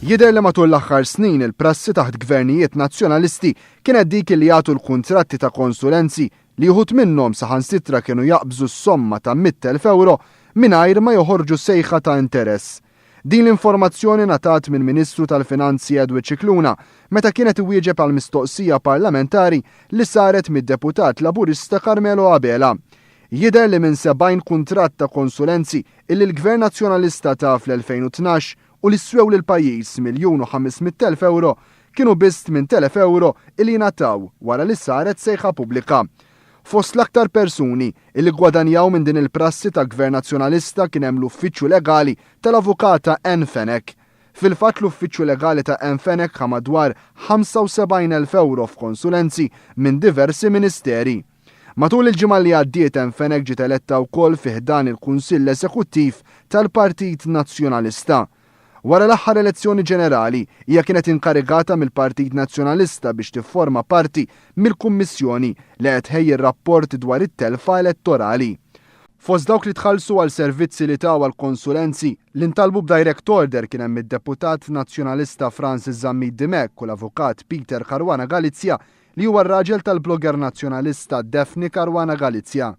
Jidher li matul l-aħħar snin il-prassi taħt gvernijiet Nazzjonalisti kienet dik li jagħtu l-kuntratti ta' konsulenzi li uħud minnhom saħansitra kienu jaqbżu s-somma ta' 100,000 ewro mingħajr ma joħorġu sejħa ta' interess. Din l-informazzjoni ngħatat mill-Ministru tal-Finanzi Edward Scicluna meta kien qed iwieġeb għal mistoqsija parlamentari li saret mid-Deputat Laburista Carmelo Abela. Jidher li minn 70 kuntratt ta' konsulenzi illi l-Gvern Nazzjonalista ta fl-2012 u li swew lill-pajjiż 1,500,000 ewro, kienu biss 8,000 ewro illi ngħataw wara li saret sejħa pubblika. Fost l-aktar persuni illi ggwadanjaw minn din il-prassi ta' Gvern Nazzjonalista kien hemm l-uffiċċju legali tal-Avukata Ann Fenech. Fil-fatt l-uffiċċju legali ta' Ann Fenech ħa madwar 75,000 ewro f'konsulenzi minn diversi ministeri. Matul il-ġimgħa li għaddiet Ann Fenech ġiet eletta wkoll fi ħdan il-Kunsill Eżekuttiv tal-Partit Nazzjonalista. Wara l-aħħar elezzjoni ġenerali, hija kienet inkarigata mill-Partit Nazzjonalista biex tifforma parti mill-Kummissjoni li qed tħejji r-rapport dwar it-telfa elettorali. Fost dawk li tħallsu għal servizzi li taw għal konsulenzi li ntalbu b'direct order kien hemm id-Deputat Nazzjonalista Francis Zammit Dimech u l-Avukat Peter Caruana Galizia li huwa r-raġel tal-blogger nazzjonalista Daphne Caruana Galizia.